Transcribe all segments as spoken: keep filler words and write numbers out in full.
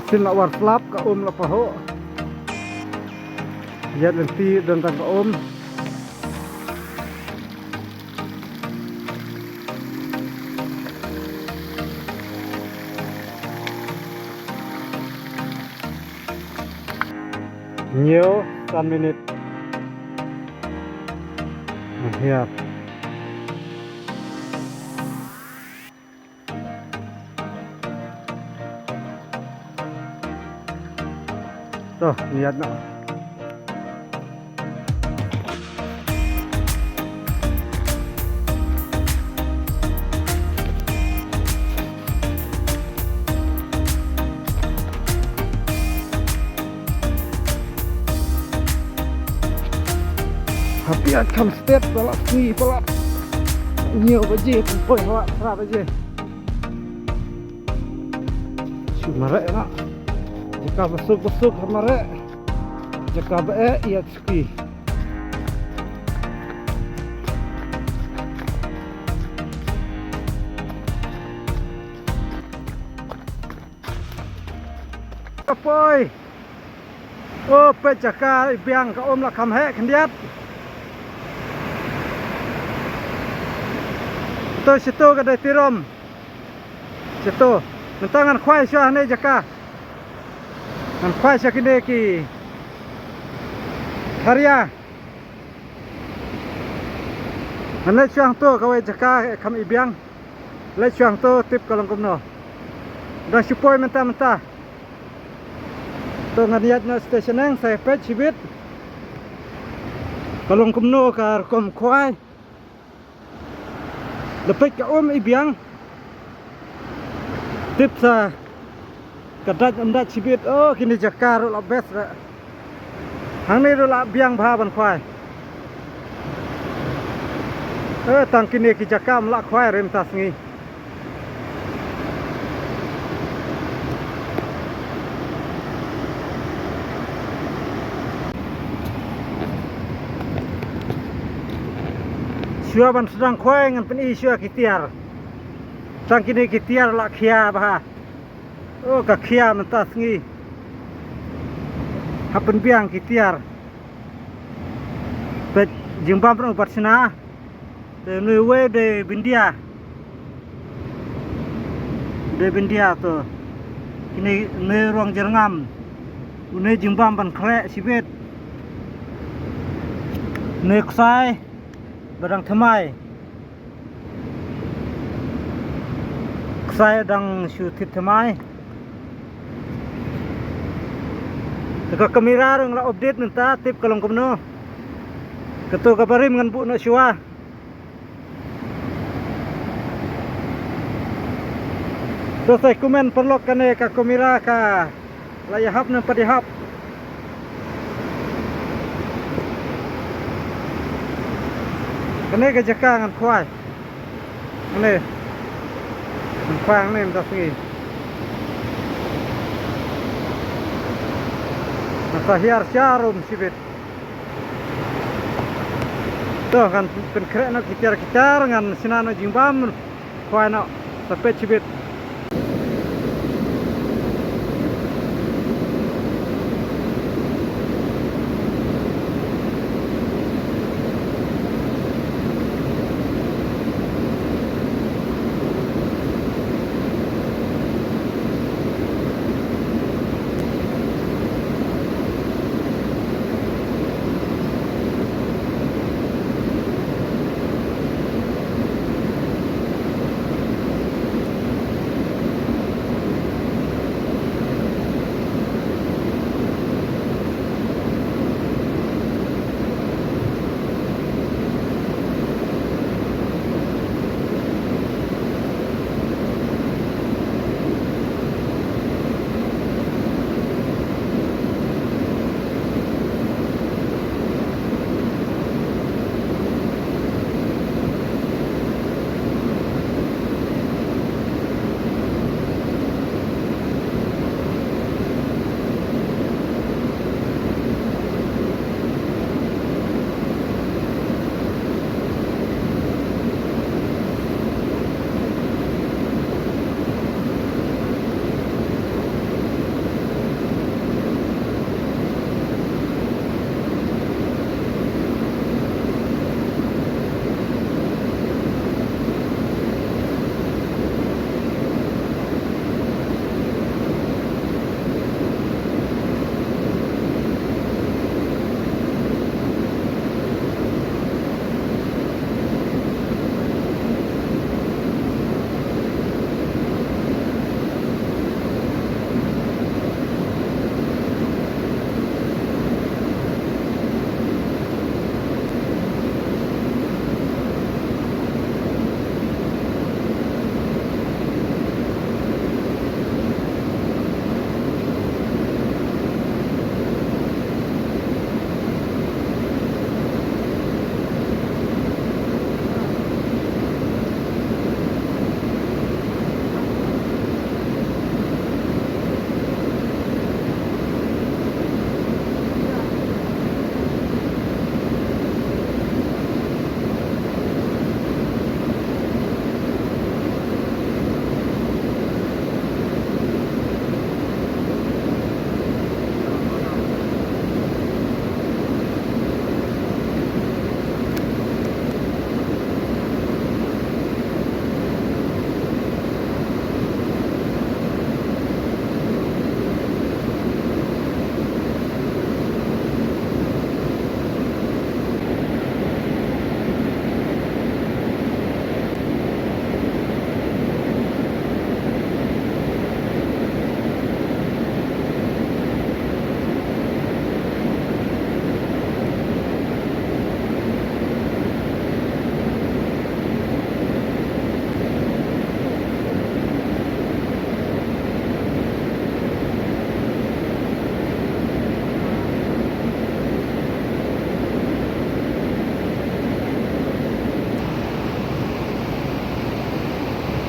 Sien la wan slap ka um la pahuh. Ïaid lynti don tang ka um. Hynñiew san minit. Hiar. To, niat na. Happy at come step, balap ni, balap. Nyo baje, poi hwa, tra baje. Shu mareh na. Jaka basuk basuk ha mareh. Jaka ba eh ïa suki. Kapoi. O peit jaka i biang ka um la kham heh khyndiat. To shito ka dei tirom. Shito. Mynta ngan khwai sha ne jaka. Ngan khwai sha kine ki tharia. Ngan leit shuwa hangto kawei jaka kham i biang. Leit shuwa hangto tip ka long kumno. Dang shu poi mynta mynta. To ngan ïaid noh station nang sa peit shibit. Ka long kumno ka rukom khwai. Da peit ka um i biang. Tip sa ka dait um dait shibit. Oh kine jaka ruh la best re. Hangne ruh la biang bha ban khwai. Eh tang kine ki jaka ym lah khwai re mynta sngi. Shuwa ban sdang khwai ngan pyni shuwa ki tiar. Tang kine ki tiar la khia bha. O ka khia mynta sngi. Hap pynbiang ki tiar. Peit jingbam ruh bad shna. Te nui wei de bindia. De bindia to. Kine ne ruang jerngam. Une jingbam ban khreh shibit. Ne ksai. Badang thymmai. Ksai dang shu thit thymmai. Te ka kamera ruh la update mynta tip ka long kumno. Kato ka barim ngan buh noh shuwa. To sa comment paralok kane ka kamera ka la ïahap ne pat ïahap. Kane ka jaka ngan khwai. Kane ngan khwai hangne mynta sngi. Ngan sa hiar sha rum shibit. To ngan pynkhreh noh ki tiar ki tiar ngan shna noh jingbam. Khwai noh sa peit shibit.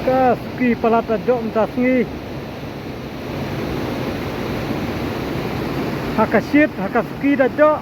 Ka suki palat da joh mynta sngi. Ha ka shit, ha ka suki da joh.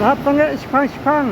Lap sangeh shipang shipang.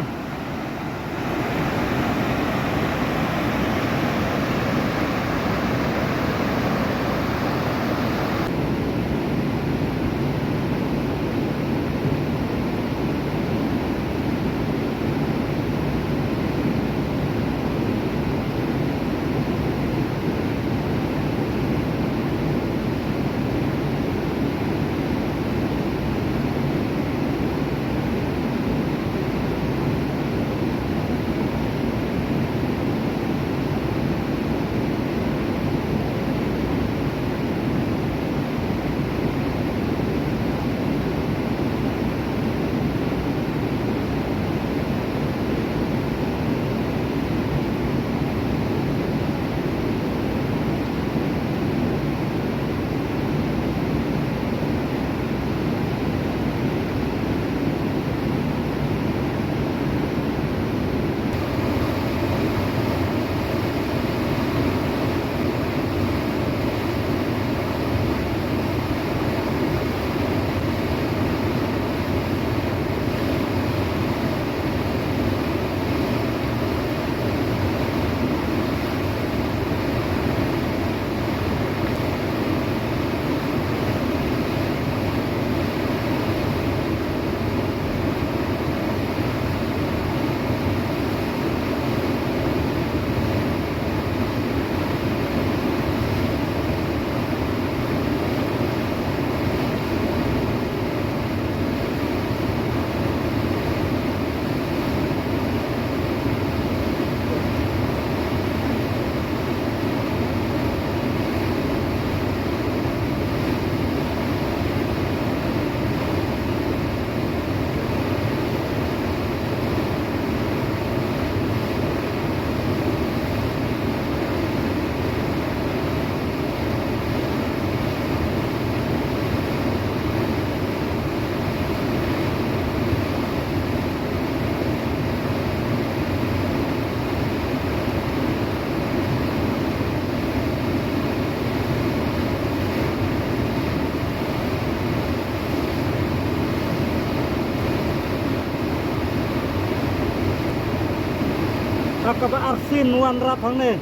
Ka ba ar sien wanrah hangne.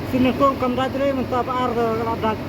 Sien nyngkong kam dait re, mynta ba ar ka la dait.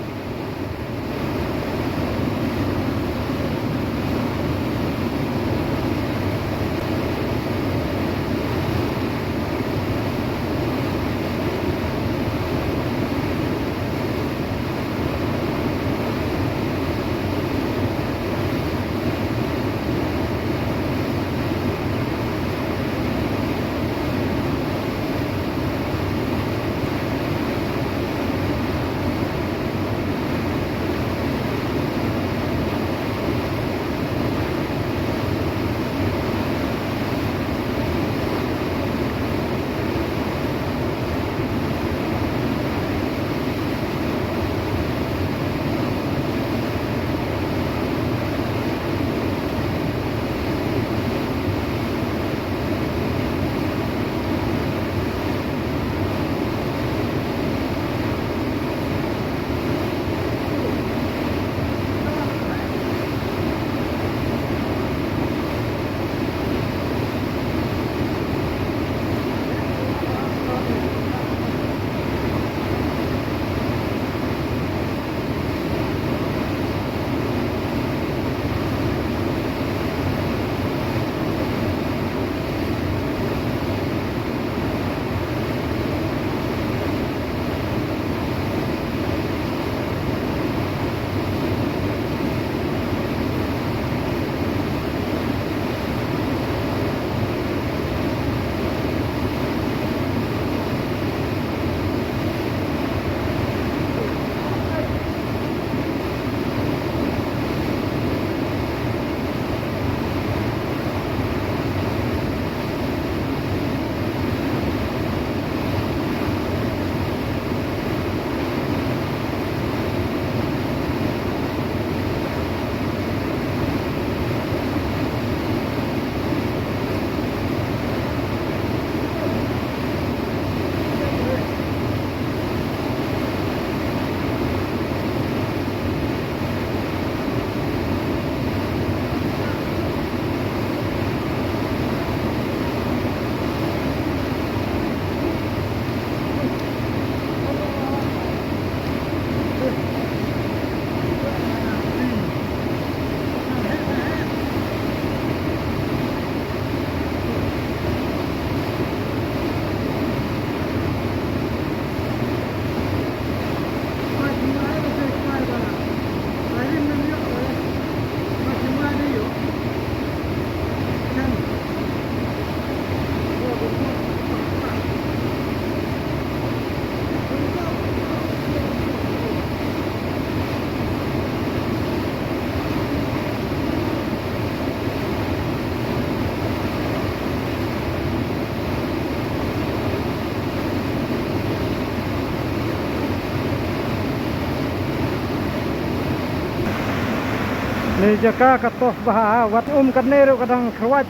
Jaka ka tough bha, wat um kane ruh ka dang kyrwat.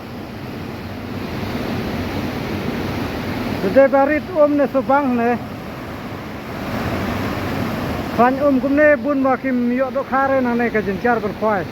Te dei ba rit um ne subang ne. Khlaiñ um kumne bun ba kim ïoh dohkha re nangne ka jynjar ban khwai.